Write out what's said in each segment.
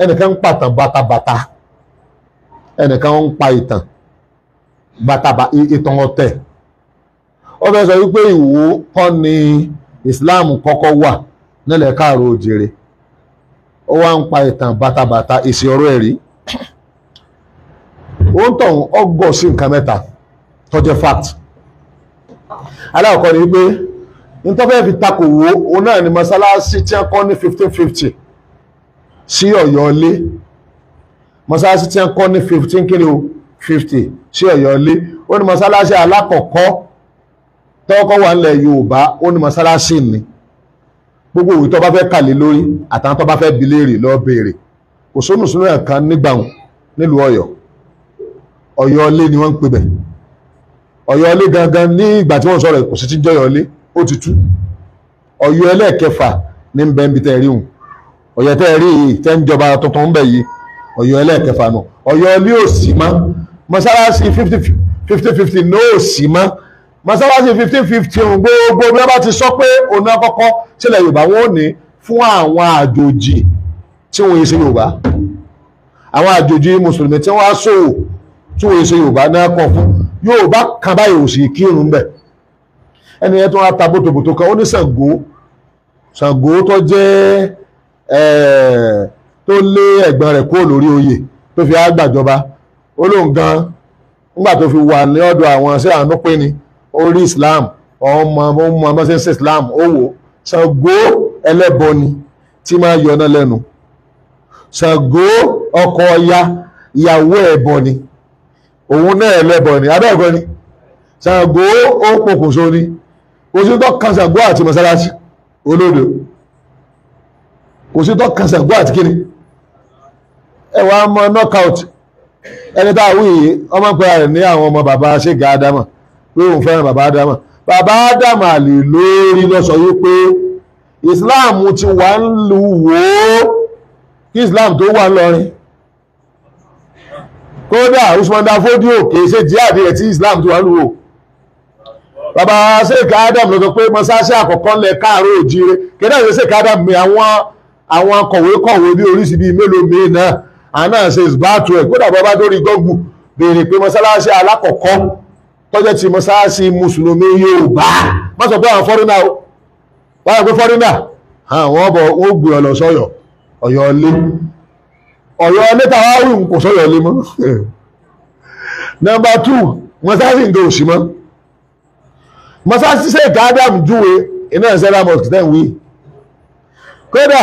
Ẹnìkan ń pàtàn bàtàbàtà, ẹnìkan ń pa ìtàn bàtàbà, ìtàn ọ̀tẹ̀. Ó fẹ́ sọ wípé Ìwó kọ́ ni Islam kọ́kọ́ wà nílẹ̀ káàró òjèrè. Ó wá ń pa ìtàn bàtàbàtà, èsì ọ̀rọ̀ ẹ̀rí. Ó ń tọ̀hún ọgọ́ sí nǹkan mẹ́ta tó jẹ́ fact. Alákọ̀ọ́kọ́ ni wípé nítorí fẹ́ẹ́ fi takò wó, òun náà ni mọ́sálásí tí wọ́n kọ́ ní 1550 sí Ọ̀yọ́ ilé. Mọ́sálásí tí wọ́n kọ́ ní 15 kíni o 50 sí Ọ̀yọ́ ilé, ó ní mọ́sálásí alákọ̀ọ́kọ́ tọ́kọ́ wà nílẹ̀ Yorùbá. Ó ní mọ́sálásí ni gbogbo òwe tó bá fẹ́ kàlé lórí àtàwọn tó bá fẹ́ bi léèrè lọ́ọ́ béèrè. Kò sónù sínú ẹ̀kan nígbà wọn nílùú Ọ̀yọ́. Ọ̀yọ́ ilé ni wọ́n ń pè bẹ̀. Ọ̀yọ́ ilé gangan ní ìgbà tí wọ́n sọ̀rọ̀, kò sí ti jẹ́ Ọ̀yọ́ ilé, ó ti tú. Ọ̀yọ́ ẹlẹ́ẹ̀kẹfà ní ń bẹ ń bi tẹ́ rí hùn. Ọ̀yọ́ tẹ́ rí yìí tẹ́ ń jọba tuntun ń bẹ yìí, Ọ̀yọ́ ẹlẹ́ẹ̀kẹfà nù. Ọ̀yọ́ ilé ò sí mọ́. Mọ́sálásí 1550 ní ò sí mọ́. Mọ́sálásí 1550 gbogbo bí wọ́n bá ti sọ pé òun náà kọ́kọ́ sílẹ̀ Yorùbá, wọn ò ní fún àwọn àjòjì tí wọ́n yé sí Yorùbá, àwọn àjòjì mùsùlùmí tí wọ́n á ṣòwò tí wọ́n yé sí Yorùbá náà kọ́ fún. Yorùbá kan báyìí ò sì kírun bẹ̀. Ẹni yẹn tó wá ta bótobòtò kan, ó ní Ṣàngó, Ṣàngó tó jẹ́ tó lé ẹ̀gbọ́n rẹ̀ kúrò lórí oyè tó fi á gbàjọba, ó lóun gan nígbà tó fi wà ní ọ̀dọ̀ àwọn sí àánú pé ni ó rí Islam, ọmọ ọmọ ọmọ ṣe ń ṣe Islam. Ó wò Ṣàngó ẹlẹ́bọ ni tí máa yọná lẹ́nu. Ṣàngó ọkọ Ọya, ìyàwó ẹ̀bọ ni, òun náà ẹlẹ́bọ ni, abẹ́ẹ̀kọ́ ni. Ṣàngó ó pokùnso ni. Kò sí tó kan Ṣàngó àti mọ́sálásí olódo, kò sí tó kan Ṣàngó àti kíni. Ẹ wàá mọ knockout. Ẹni tá a wí yìí, ọmọ pé rẹ̀ ní àwọn ọmọ bàbá ṣègà ádámà pé òun fẹ́ràn bàbá ádámà. Bàbá ádámà àlè lórí lọ sọ yìí pé Islam ti wà ń lu wò ó kí Islam tó wà ńlọrin. Kódà Usman Dan Fodio kì í ṣe jihad rẹ̀ tí Islam ti wà ń lu wò. Bàbá Sheikh Adam ló sọ pé mọ́sáàsì àkọ́kọ́ ńlẹ̀ káàárọ̀ òjíire kéde àwọn Sheikh Adam mi, àwọn kọ̀wé kọ̀wé bí oríṣi bíi mélòó míì náà àná ṣe ìsbáàtú ẹ̀. Kódà bàbá dórí Google, béèrè pé mọ́sálásí alákọ̀ọ́kọ́ tọ́jọ́ ti mọ́sálásí mùsùlùmí Yorùbá. Má sọ pé àwọn foreigner o, wọ́n yà pé foreigner àwọn ọbọ̀ wọ́n gbé ọ lọ sọ́yọ̀. Ọ̀yọ́ ilé, Ọ̀yọ́ ilé táwa wí kò sọ́yọ̀ ilé mọ́. Number two, mọ́sálásí nǹkan ò sí mọ́. Mọ́sálásí Sheikh Adam júwe iná ìṣẹ́lá mosque ten wí. Kódà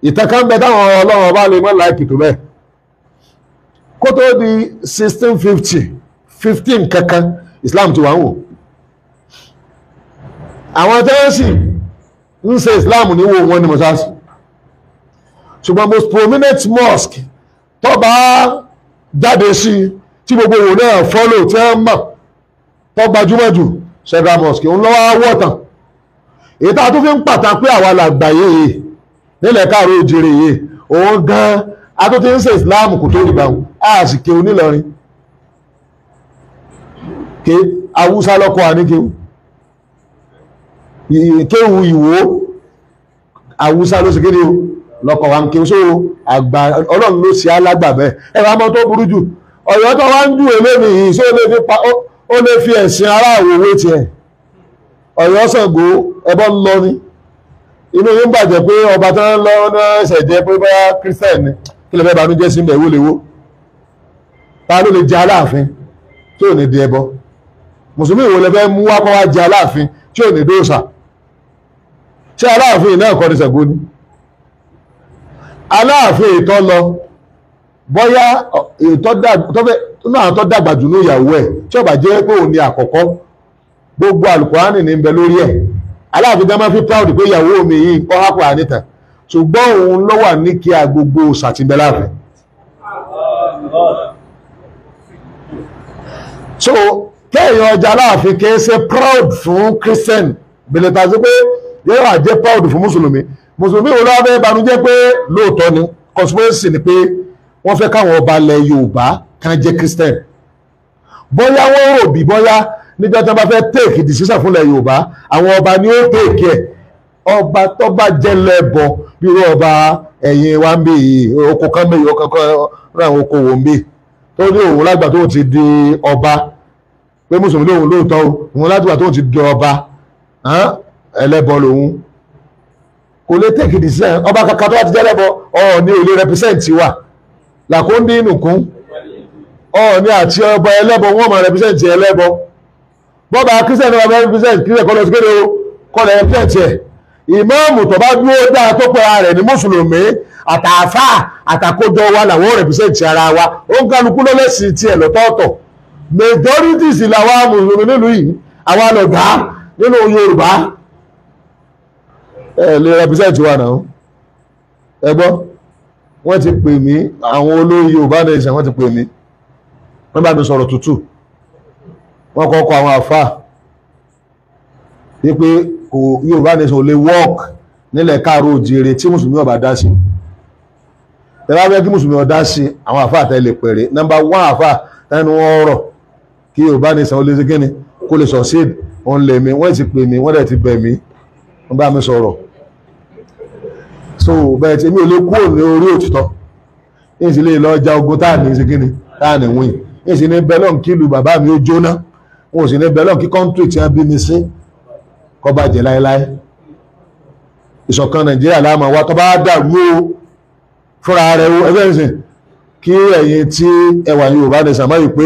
ìtàn kan bẹ táwọn ọlọ́run ọba lè mọ́ láìkì tó bẹ́ẹ̀. Kó tó di 1650, 15 kankan, Islam ti wà ń wò. Àwọn tẹ́lẹ̀sì ń ṣe Islam níwò wọn ní mọ́sálásí, ṣùgbọ́n most prominent mosque tó bá jáde sí tí gbogbo òun náà follow, tí wọ́n mọ̀, tó gbajúmọ̀ jù, Central Mosque ń lọ́wọ́ wọ̀tàn. Èyí tá a tún fi ń pàtàkì pé àwa làgbàyé yìí nílẹ̀ káàró òjìrè yìí, òun gan a tó ti ń ṣe Islam kò tó dìgbà wọn a sì kéwù nílọrin ké Awúsá lọ́kọ́ àníkéwù kéwù Ìwó, Awúsá ló sì kéde o lọ́kọ̀ wa ń kéwù. So àgbà Ọlọ́run ló ṣe alágbà bẹ́ẹ̀. Ẹ wàá mọ tó burú jù, Ọ̀yọ́ tó wá ń jù èlémi yìí, ṣé ó lè fi pa ó lè fi ẹ̀sìn ará àwòwé tiẹ̀? Ọ̀yọ́ Ṣàngó ẹbọ ń lọ ni. Inú yín bàjẹ́ pé ọba tó ń lọ ní ẹsẹ̀ jẹ́ pé bóyá Christian ni. Kí lè fẹ́ banújẹ́ sí ilẹ̀ wó léwó? Ta ló lè jẹ Aláàfin tí ò ní di ẹbọ? Mùsùlùmí ìwò lè fẹ́ mú wá kọ́ wá jẹ Aláàfin tí ò ní dóòsà? Ṣé Aláàfin náà kọ́ ní Ṣàngó ni? Aláàfin ìtọ́ lọ bóyá ìtọ́ náà tó dàgbà jù ní ìyàwó ẹ̀, tí ó bá jẹ́ pé òun ni àkọ́kọ́, gbogbo Àlùkùránì ní ń bẹ lórí ẹ̀. Aláàfin dá máa fi proud pé ìyàwó mi yìí kọ́ Àkùránì tán, ṣùgbọ́n òun ló wà ní kí a gbogbo sàtìbẹ́ láàfin. So kéèyàn ọjà Aláàfin kì í ṣe proud fún Christian bèlèta sí pé yóò wà jẹ́ proud fún mùsùlùmí. Mùsùlùmí wo ló wá fẹ́ banújẹ́ pé lóòótọ́ ni conspiracy ni pé wọ́n fẹ́ káwọn ọba ilẹ̀ Yorùbá kan jẹ́ Christian? Bóyá wọ́n rò bí bóyá níjọ́ tí wọ́n bá fẹ́ take decision fúnlẹ̀ Yorùbá, àwọn ọba ni ó take ẹ̀. Ọba tó bá jẹ́ lẹ́bọ Bí irú ọba ẹ̀yìn wa ń bì yìí, oko kan bì yìí, oko kan náà oko wò ń bì, tó ní òun lágbà tó ti di ọba, pé mùsùlùmí lòun lóòótọ́ òun lágbà tó ti di ọba ẹlẹ́bọ lòun, kò lè take decision. Ọba kankan tó bá ti jẹ́ ẹlẹ́bọ, Ọọ̀ni ò lè represent wa. Làkúndín nùkún Ọọ̀ni àti ọba ẹlẹ́bọ wọ́n máa represent ẹlẹ́bọ. Bọ́ba Christian náà máa represent Christian, kọ́ lọ sí kéde o, kọ́ lọ represent ẹ̀. Ìmáàmù tó bá dúró dáa tó pera rẹ̀ ní mùsùlùmí àtàfà àtàkójọ wa làwọn represent ara wa. Ó ń kálukú lọ́lẹ́sìn tiẹ̀ lọ́tọ̀ọ̀tọ̀. Majority sì làwa mùsùlùmí nílùú yìí, àwa lọ̀gá nínú Yorùbá. Ẹ lè represent wa náà. Ẹ gbọ́, wọ́n ti pè mí, àwọn olórí Yorùbá nation wọ́n ti pè mí, wọ́n bá mi sọ̀rọ̀ tútù. Wọ́n kọ́kọ́ àwọn àfáà wípé kò Yorùbá nation ò lè work nílẹ̀ káàró òjìire tí mùsùlùmí ó bá dá sí. Ẹ bá fẹ́ kí mùsùlùmí ó dá sí, àwọn àfáà tẹ́ lè pèrè. Number one àfáà tẹnu wọn rọ̀ kí Yorùbá nation ó lè ṣe kíni, kó lè succeed, òun lè mi. Wọ́n ti pè mí, wọ́n dẹ̀ ti bẹ̀ mí, wọ́n bá mi sọ̀rọ̀. So bẹ́ẹ̀ tí èmi ò lè kúrò ní orí òtítọ́, ní sì lè lọ ja ogun táà ní ṣe kíni, táà ní win. Ní sì ní bẹ́lọ̀n kí ìlú bàbá mi ó jóná, wọn ò sì ní bẹ́lọ̀n kí kọ́ńtì tí wọ́n bí mi sí kó bàjẹ́ láéláé. Ìṣọ̀kan Nàìjíríà láàmú wa tó bá dàrú o fúnra rẹ̀ o. Ẹgbẹ́ ìsìn kí ẹ̀yin tí ẹwà Yorùbá ní sàmáyì pé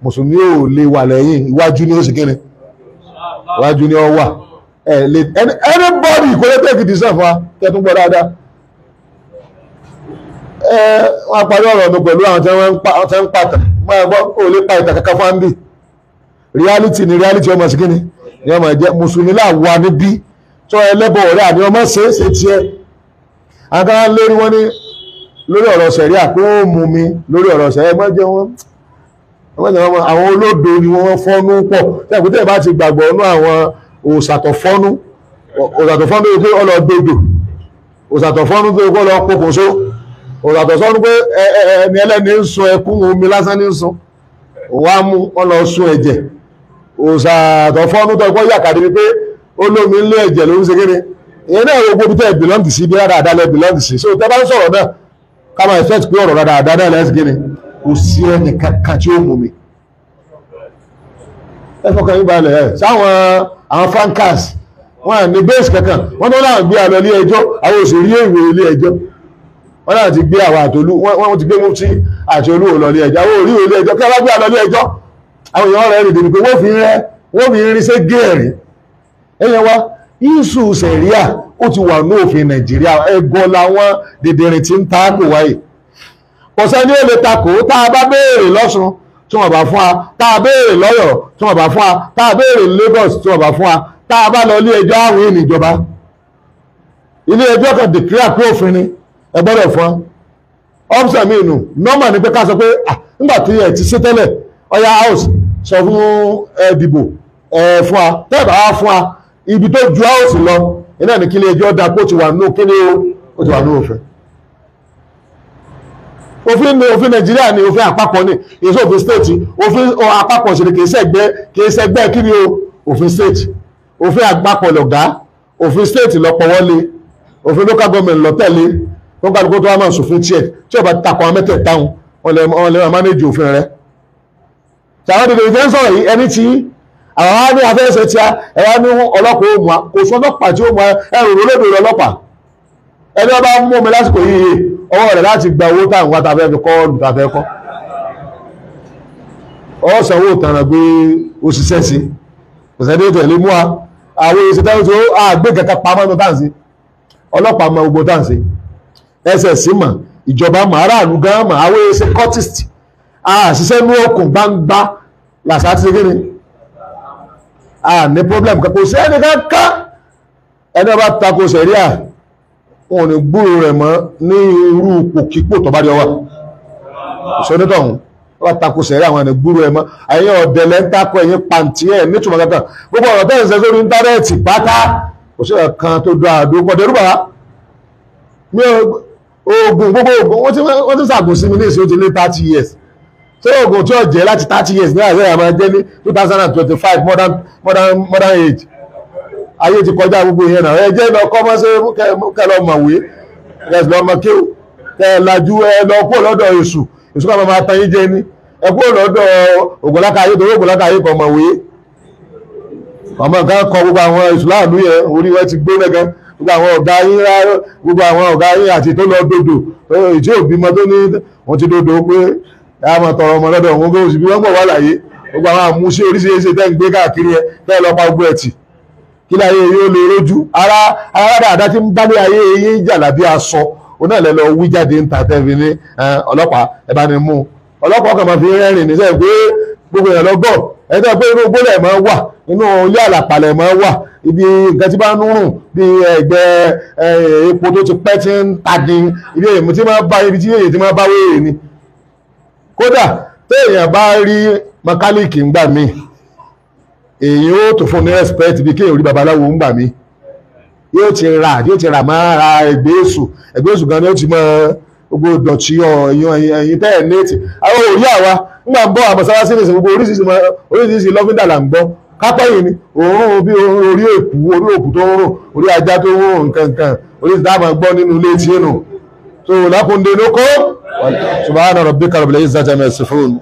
mùsùlùmí ò lè wà lẹ́yìn, iwájú ni ó sì kíni, iwájú ni ó wà. Anybody kò lè tẹ́kì dísàn fún wa kẹtún gbọ́ dáadáa. Wọ́n parí ọ̀rọ̀ mi pẹ̀lú àwọn tí wọ́n ń pàtà máa gbọ́, ó lè pa ìtàn kankan fún àǹbì. Reality ni reality ọmọ sí kíni ni ọmọ jẹ́. Mùsùlùmí làwà níbí tó ẹlẹ́bọ̀ ọ̀rẹ́ àní ọmọ ṣe é ṣe tiẹ̀. Àgbà lórí wọn ní lórí ọ̀rọ̀ sẹ̀ríà pé ó mú mi lórí ọ̀rọ̀ sẹ̀ríà ẹgbẹ́ jẹ́ wọn. Àwọn olódo ni wọ́n fọ́nú pọ̀. Tí àkútẹ́ bá ti gbàgbọ́ nú àwọn òsàtọ̀fọ́nú, òsàtọ̀fọ́nú pé ọlọ́gbọ́dọ̀, òsàtọ̀fọ́nú pé kó lọ pokùnso, òsàtọ̀fọ́nú pé ẹni ẹlẹ́ni ń sun ẹkún omi lásán ní ń sun, wọ́n á mú wọn lọ sun ẹ̀jẹ̀. Òsàtọ̀fọ́nú tó ẹ̀kọ́ yàkàdé wípé olómi ńlé ẹ̀jẹ̀ ló ń ṣe kéde. Ìyẹn náà gbogbo bí tẹ́ bìlọ́ǹgì sí, bí dáadáa lẹ́ bìlọ́ǹgì sí. So tẹ́ bá ń sọ̀rọ̀ náà ká máa expect pé ọ̀rọ̀ dáadáa náà lẹ́sìn kéde. Kò sí ẹnì kankan tí ó mú mi. Ẹ fọkàn yín balẹ̀. Ẹ̀ sáwọn àwọn francas wọn ní base kankan, wọ́n tó náà gbé àlọ́ ilé ẹjọ́, àwọn òsì rí ìwé ilé ẹjọ́. Wọ́n náà ti gbé àwọn àtolú, wọ́n ti gbé mufti àti olúwo lọ ilé ẹjọ́, àwọn òrí ìwé ilé ẹjọ́. Kí wọ́n bá gbé àlọ́ ilé ẹjọ́, àwọn èèyàn rẹ̀ rìndìn pé wọ́n fi rẹ́, wọ́n fi rin ṣe gé ẹ̀rín. Ẹ̀yẹn wa iṣu sẹ̀ríà ó ti wà ní òfin Nàìjíríà. Ẹ̀gọ́ làwọn dèdèrìn tí ń takò wáyé. Kò sẹ́ni ó lè takò. Tá a bá béèrè lọ́sùn tí wọ́n bá fún wa, tá a béèrè lọ́yọ̀ tí wọ́n bá fún wa, tá a béèrè Lagos tí wọ́n bá fún wa, tá a bá lọ ilé ẹjọ́ àwọn ìníjọba, ilé ẹjọ́ kan declare pé òfin ni ẹ gbọ́dọ̀ fún wa. Option mi nù normal ni pé ká sọ pé nígbà tí ẹ ti ṣe tẹ́lẹ̀, ọya house sọ fún ẹ dìbò ẹ fún wa, tẹ́ẹ̀ bá wá fún wa ibi tó ju house lọ, iná ní kí ilé ẹjọ́ dá pé ó ti wà nù kíni o, ó ti wà nù òfin. Òfin ní òfin Nàìjíríà ní òfin àpapọ̀ ní èso òfin state, òfin àpapọ̀ sì ni kì í ṣẹgbẹ́, kì í ṣẹgbẹ́ kí ni o, òfin state, òfin àpapọ̀ lọ̀gá, òfin state lọ́pọ̀wọ́lé, òfin local government lọ́tẹ̀lé. Tó ń kálukú tó wá máa sòfin tiẹ̀ tí ó bá takọ̀ àwọn mẹ́tẹ̀ẹ̀ta wọn lè máa manage òfin rẹ̀. Tàwọn dèdè ìfẹ́ ń sọ̀rọ̀ yìí, ẹni tí àwọn á ní afẹ́sẹ̀ tí a ẹ̀wá ní ọlọ́pàá ó mú a, kò sọ ọlọ́pàá tí ó mú ẹrù olódò ọlọ́pàá. Ẹni ọba mú mi lásìkò yìí, ọwọ́ rẹ̀ láti gba owó táwọn wá tafẹ́ fi kọ́ ọ̀lù tafẹ́ kọ́. Ọ̀sán owó tànà gbé òṣìṣẹ́ sí, kò sẹ́ni tó tẹ̀lé mú wa. Àwọn èsì táwọn tó àgbé kẹta pamọ́ ní táǹsì, ọlọ́pàá mọ gbogbo táǹsì, ss mọ̀, ìjọba mọ̀, aráàlú gan mọ̀. Àwọn èsì cultist àṣìṣẹ́ ní okùn gbangba làṣà ti kí ni a ní problem kan, kò sí ẹnì kankan. Ẹni ọba tako sẹ̀ríà wọn ò ní gbúrò rẹ̀ mọ́ ní irú ipòkípò tó bá rí ọwà ìṣonítọ̀hún. Wọ́n bá tako sẹ̀ríà àwọn ẹni gbúrò rẹ̀ mọ́. Ẹ̀yin ọ̀dẹ̀lẹ̀ ń takò, ẹ̀yin pàǹtí ẹ̀ nítumọ̀ kankan. Gbogbo ọ̀rọ̀ tẹ́ ń sẹ́ sórí íńtánẹ́ẹ̀tì pátá, kò sí ọ̀kan tó dá àdó pọ̀ dẹ́rù bàbá mi. Oògùn gbogbo oògùn wọ́n ti ṣàgùn sí mi ní ìsìn, ó ti lé 30 years. Ṣé oògùn tí ó jẹ́ láti 30 years ní àìsàn àmọ́ jẹ́ ní 2025 modern age? Ayé ti kọjá gbogbo ìyẹn náà. Ẹ jẹ́ lọ kọ́ mọ́ sí kẹ́ lọ mọ̀wé. Kẹsì lọ́mọ kéwù kẹ lajú ẹ lọ kúrò lọ́dọ̀ èṣù. Èṣù kan máa tan yín jẹ ni. Ẹ kúrò lọ́dọ̀ Ògúnlákayé torí Ògúnlákayé kọ̀ mọ̀wé ọmọ nǹkan kọ gbogbo àwọn èṣù láàlú yẹn, orí wọn ti gbóná gan. Gbogbo àwọn ọ̀gá yín, gbogbo àwọn ọ̀gá yín àti tó lọ dòdò ìtí òbí mọ tó ní wọn ti dòdò pé ẹ máa tọrọ ọmọ lọ́dọ̀ òun, gbé òsì bí wọ́n gbọ̀ wá láyé. Gbogbo àwọn àmúṣe oríṣiríṣi tẹ́ ń gbé káàkiri ẹ tẹ́ lọ pa gbogbo ẹ̀tì kí láyé yóò lè rójú ara ara dáadáa tí ń bá ní ayé yín jà lábí aṣọ òun náà lẹ lọ wí jáde ń ta tẹ́fi ní ọlọ́pàá ẹ bá ní mú ọlọ́pàá kan máa fi rẹ́rìn níṣẹ́ pé gbogbo èèyàn lọ́gọ̀ ẹ tẹ́ pé inú gbólẹ̀ máa wà, inú ilé àlàpàlẹ̀ máa wà, ibi nǹkan tí bá ń rùn bí ẹgbẹ́ epo tó ti pẹ́ tí ń ta ni ibi èyí tí máa bá ibi tí èyí tí máa bá wéèrè ni. Kódà téèyàn bá rí mẹkáníìkì ń gbà mí, èyí ó tó fún ní respect bí kéèyàn rí babaláwo ń gbà mí, yóò ti rà máa ra ẹgbẹ́ èṣù, ẹgbẹ́ èṣù gan ni ó ti mọ gbogbo ìdọ̀tí ẹ̀yìn tẹ́ ẹ̀ néètì àwọn òrí àwa nígbà ń bọ́ àmọ̀sáwá sí ìsìn gbogbo oríṣiríṣi lọ́fíńdà là ń gbọ́ kápẹ́yìn ni òórùn bí orí òkú, orí òkú tó ń rùn, orí ajá tó ń rùn, nǹkan kan oríṣiríṣi dáàmà gbọ́ nínú ilé tí nù. So lákúndé ló kó subhana rabbika rabbil izzati amma yasifun.